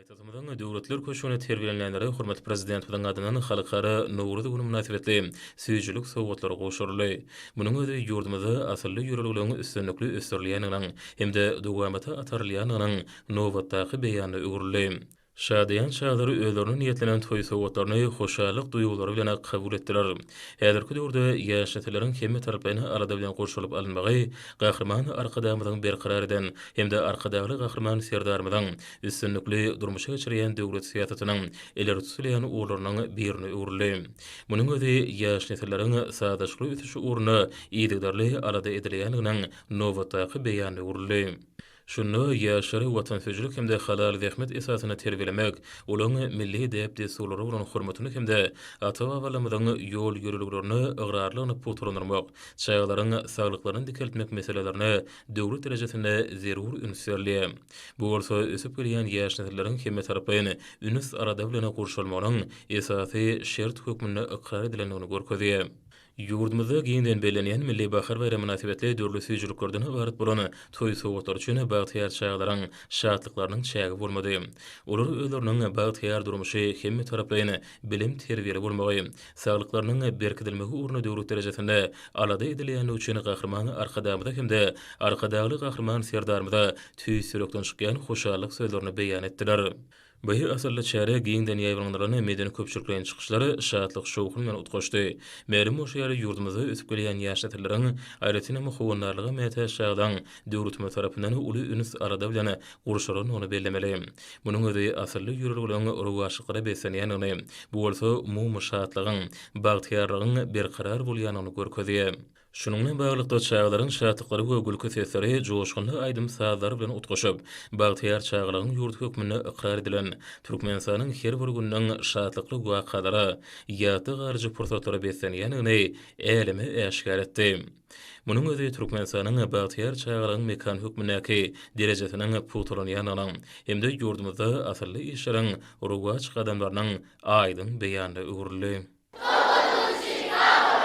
Paýtagtymyzyň Döwletler köşgünde terbiýelenýänlere hormatly Prezidentimiziň adyndan Halkara Nowruz güni mynasybetli süýjülik sowgatlary gowşuryldy. Munuň özi ýurdumyzda asylly ýörelgeleriň üstünlikli ösdürilýändiginiň hem-de dowamata atarylýandygynyň nobatdaky beýanyna öwrüldi. Şadyýan çagalar özlerine niýetlenen toý sowgatlaryny hoşallyk duýgulary bilen kabul etdiler. Häzirki döwürde ýaş nesilleriň hemmetaraplaýyn alada bilen gurşalyp alynmagy Gahryman Arkadagymyzyň berkarar eden hem-de Arkadagly Gahryman Serdarymyzyň üstünlikli durmuşa geçirýän döwlet syýasatynyň ileri tutulýan ugurlarynyň birine öwrüldi. Munuň özi ýaş nesilleriň sazlaşykly ösüşi ugrunda yzygiderli alada edilýändiginiň nobatdaky beýanyna öwrüldi. Şunda ýaşlary watansöýüjilik hem-de halal zähmet esasynda terbiýelemek, olaryň milli däp-dessurlara bolan hormatyny hem-de ata-babalarymyzyň ýol-ýörelgelerine ygrarlylygyny pugtalandyrmak, çagalaryň saglyklaryny dikeltmek meselelerine döwlet derejesinde zerur üns berilýär. Bu bolsa ösüp gelýän ýaş nesilleriň hemmetaraplaýyn üns-alada bilen gurşalmagynyň esasy şert hökmünde ykrar edilendigini görkezýär. Ýurdumyzda giňden bellenýän Milli bahar baýramy mynasybetli dürli süýjüliklerden ybarat bolan toý sowgatlary üçin bagtyýar çagalaryň şatlyklarynyň çägi bolmady. Olar özleriniň bagtyýar durmuşy, hemmetaraplaýyn bilim-terbiýeli bolmagy, saglyklarynyň berkidilmegi ugrunda döwlet derejesinde alada edilýändigi üçin Gahryman Arkadagymyza hem-de Arkadagly Gahryman Serdarymyza tüýs ýürekden çykýan hoşallyk sözlerini beýan etdiler. Bu asylly çäre giňden ýaýbaňlandyrylan medeni-köpçülikleýin çykyşlar şatlyk-şowhun bilen utgaşdy. Mälim bolşy ýaly, ýurdumyzda ösüp gelýän ýaş nesilleriň, aýratynam, howandarlyga mätäç çagalaryň döwletimiz tarapyndan uly üns-alada bilen gurşalandygyny bellemeli. Munuň özi asylly ýörelgeleriň rowaçlyklara beslenýändigini, bu bolsa umumy şatlygyň, bagtyýarlygyň berkarar bolýandygyny görkezýär. Şunuň bilen baglylykda, çagalaryň şatlyklary we gülki sesleri joşgunly aýdym-sazlar bilen utgaşyp, bagtyýar çagalygyň ýurdy hökmünde ykrar edilen Türkmenistanyň her bir gününiň şatlykly wakalara, ýatda galyjy pursatlara beslenýändigini äleme äşgär etdi. Munuň özi Türkmenistanyň bagtyýar çagalygyň mekany hökmündäki derejesiniň pugtalanýandygynyň hem-de ýurdumyzda asylly işleriň rowaç gadamlarynyň aýdyň beýanyna öwrüldi. Sowgadyň üçin sag bol!